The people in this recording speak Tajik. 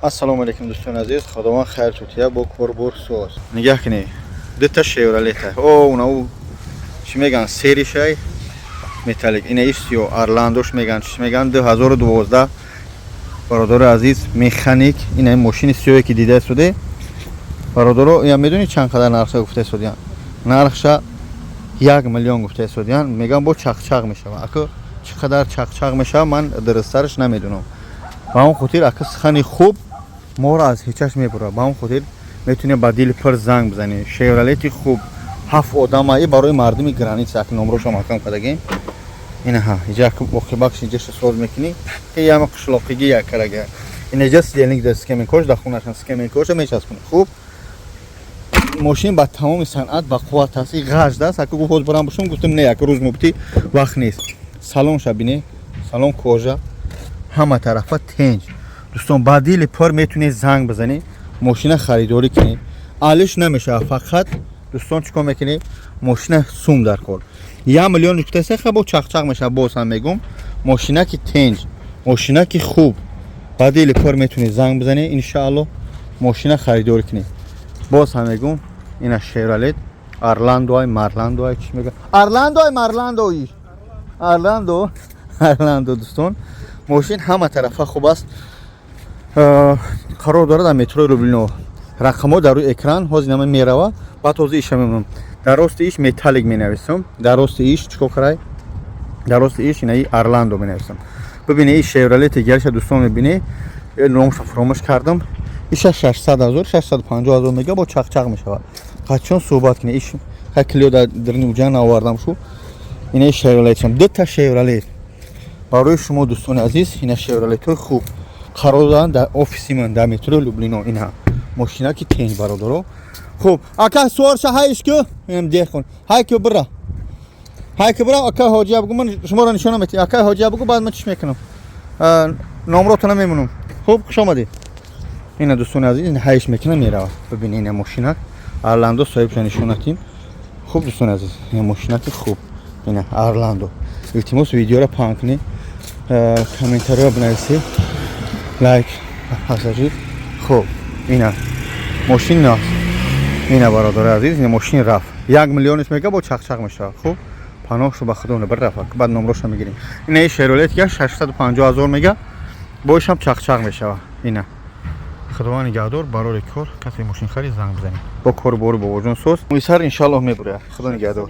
Ассалому алайкум, дӯстони азиз. Худованд хайр тутия, бо корбор соз. Нигаҳ кунед, дута Шевролета. О, унау чӣ меган, серый шай, металлик. Ина исиё Арландош меган, чӣ меган, 2012, бародари азиз, механик. Ина мошини сиёе ки дида истоде, бародаро, я медонӣ чанд қадар нархша гуфта истодиян? Нархша 1 миллион гуфта истодиян. Меган, бо чақчақ мешава. Ака, чӣ қадар чақчақ мешава, ман дурусттараш намедонам. Ба он хотир, ака, сухани хуб моро аз ҳечаш мебурад. Ба он хотир метавонед ба дили пур занг бизанед. Шевролети хуб, ҳафт одама, и барои мардуми граница. Ака, номрошо маҳкам кардагем. Инаҳа, иҷа оқибакш, иҷаша соз мекунӣ, яма қишлоқиги яккарага. Инаҷа сидельник да скамейка ш, да хонашан скамейка ша мечаспонӣ. Хуб, мошин ба тамоми санъат ба қувват аст. И ғажд аст. Ака гуфт, ҳоз барам бошам. Гуфтам, не, як рӯз мубти, вақт нест. Салонша бине, салон кожа, ҳама тарафа тенҷ. Дӯстон, ба дили пур метавонед занг бизанед, мошина харидорӣ кунед. Алиш намешавад. Фақат, дӯстон, чӣ кор мекунед? Мошина сум дар кор. 1 миллион гуфтасе, бо чақчақ мешавад. Боз ҳам мегӯм, мошина ки тенҷ, мошина ки хуб, ба дили пур метавонед занг бизанед, иншаалло мошина харидорӣ кунед. Боз ҳам мегӯм, ина Шевролет Арландоай, Марландоай, чӣ мегӯ, Арландоай, Марландои, Арландо, Арландо. Дӯстон, мошин ҳама тарафа хуб аст. Қарор дорад дар метрои Люблино. Рақамҳо дар рӯи экран. Ҳозир нама мерава, баъд ҳозир иша мемонам. Дар рости иш металлик менависам. Дар рости иш чӣ кор карай? Дар рости иш инаи Арландо менависам. Бибине, и Шевролете гелша, дӯстон, мебине, номша фуромӯш кардам. Иша 600 ҳазор, 650 ҳазор мега, бо чақчақ мешавад. Қачон суҳбат кунед. Иш ха Клио дар дарни уҷа наовардам шу. Инаи Шевролетшам, дута Шевролет барои шумо, дӯстони азиз. Ина Шевролетҳои хуб қарор доранд дар офиси ман дар метрои Люблино. Ина мошина ки тенҷ, бародаро. Хуб, ака, суорша ҳайш ку, инам дехон ҳай ку, бира, ҳай ку, бира. Ака ҳоҷия бугу, ман шуморо нишона метиҳам. Ака ҳоҷия бугу, баъд ман чиш мекунам, номротона мемонам. Хуб, хуш омадед. Ина, дӯстони азиз, ин ҳайш мекунам, мерава. Бибин, ина мошинак Арландо, соҳибша нишонатим. Хуб, дӯстони азиз, ина мошинаки хуб, ина Арландо. Илтимос, видеоро паҳн кунед, комментариҳо бинависед, лайк, пассажир. Хуб, ина мошин наст. Ина, бародари азиз, ина мошин рафт. 1 миллиониш мега, бо чақчақ мешавад. Хуб, паноҳ шу ба худо, бар рафт, баъд номроша мегирем. Ина и Шевролет ка 650 ҳазор мега, боишам чақчақ мешавад. Ина, худованд нигаҳдор. Барори кор, касе мошин харид, занг бизанед. Бо кору бори бобоҷон соз. Муйсар, иншаллоҳ, мебуряд. Худо нигаҳдор.